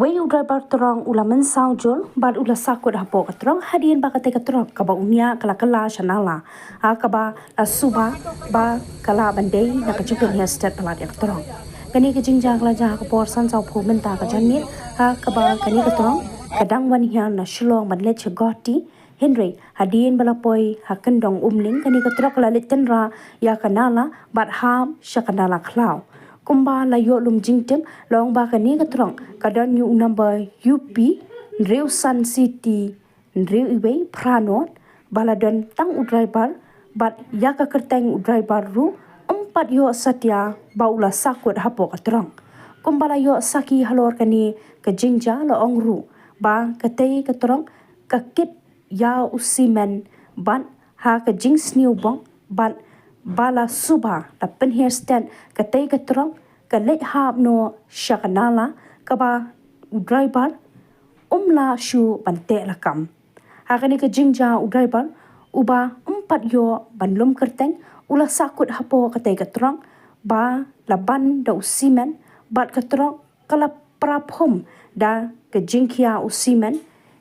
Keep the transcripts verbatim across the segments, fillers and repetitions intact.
Wei u driver truck u la mynsaw jur bad u la sahkut hapoh ka truck hadien ba katei ka truck kaba u niah ka la kylla sha nala, ha kaba la suba ba ka lah ban dei na ka jingpynhiar stet palat ïa ka truck. Kane ka jingjia ka la jia ha ka por san sawphew mynta ka janmiet, ha kaba kane ka truck ka dang wan hiar na Shillong ban leit sha Guwahati. Hynrei hadien ba la poi ha kyndong Umling, kane ka truck ka la leit tynrah ïa ka nala bad hap sha ka nala khlaw. Kumba la ïoh lum jingtip, la ong ba kane ka truck ka don ïa u number U P hynriew san C T hynriew wei phra nod, ba la don tang u driver bad ïa ka kyrteng u driver ruh ym pat ïoh satia ba u la sahkut hapoh ka truck. Kumba la ïoh sakhi halor kane ka jingjia, la ong ruh ba katei ka truck ka kit ïa u simen bad ha ka jingsniew bok bad ba la suba la pynhiar stet, katei ka truck ka leit hap noh sha ka nala, kaba u driver um lah shuh ban teh lakam. Ha kane ka jingjia u driver uba ym pat ïoh ban lum kyrteng u la sahkut hapoh katei ka truck ba la ban da u simen bad ka truck ka la pra phum da ka jingkhia u simen.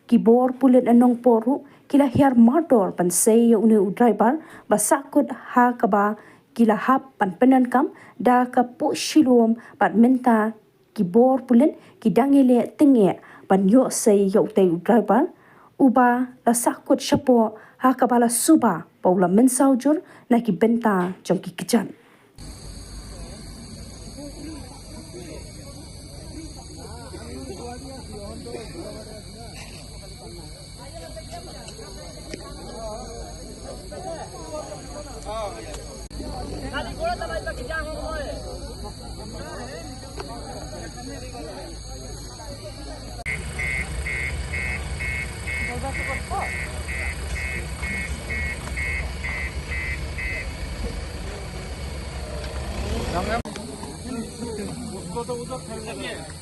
Ki bor pulit na Nongpoh ruh ki la hiar mardor ban sei ïa une u driver ba sahkut, ha kaba ki la hap ban pyndonkam da ka puh shilum bad mynta ki bor pulit ki dang ïaleh tyngeh ban ïoh sei ïa utei u driver uba la sahkut shapoh, ha kaba la suba ba u la mynsaw jur na ki bynta jong ki kjat.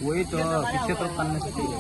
वही तो पीछे तरफ पन्ने से चाहिए।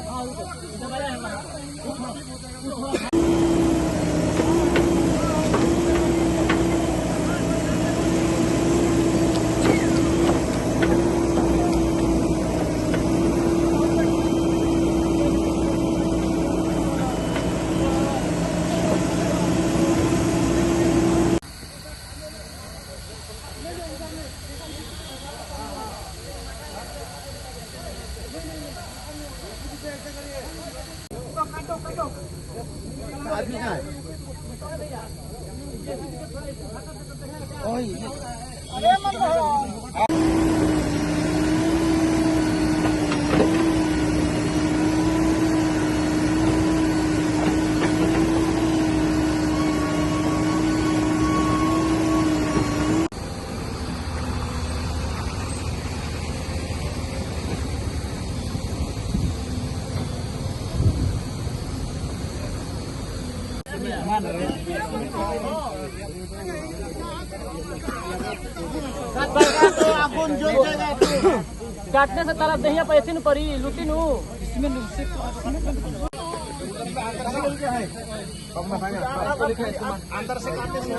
काटने से तारा दहिया पर ऐसे नु परी, लुटी नु। अंदर से काटने से